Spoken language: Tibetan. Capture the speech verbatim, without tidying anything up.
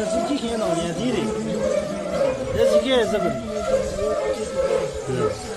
གཟི་བརྗིད་ཤེས་ནང་ཡན་དེ་རེད། དེ་གཟི་བརྗིད་ཟེར་གི་རེད།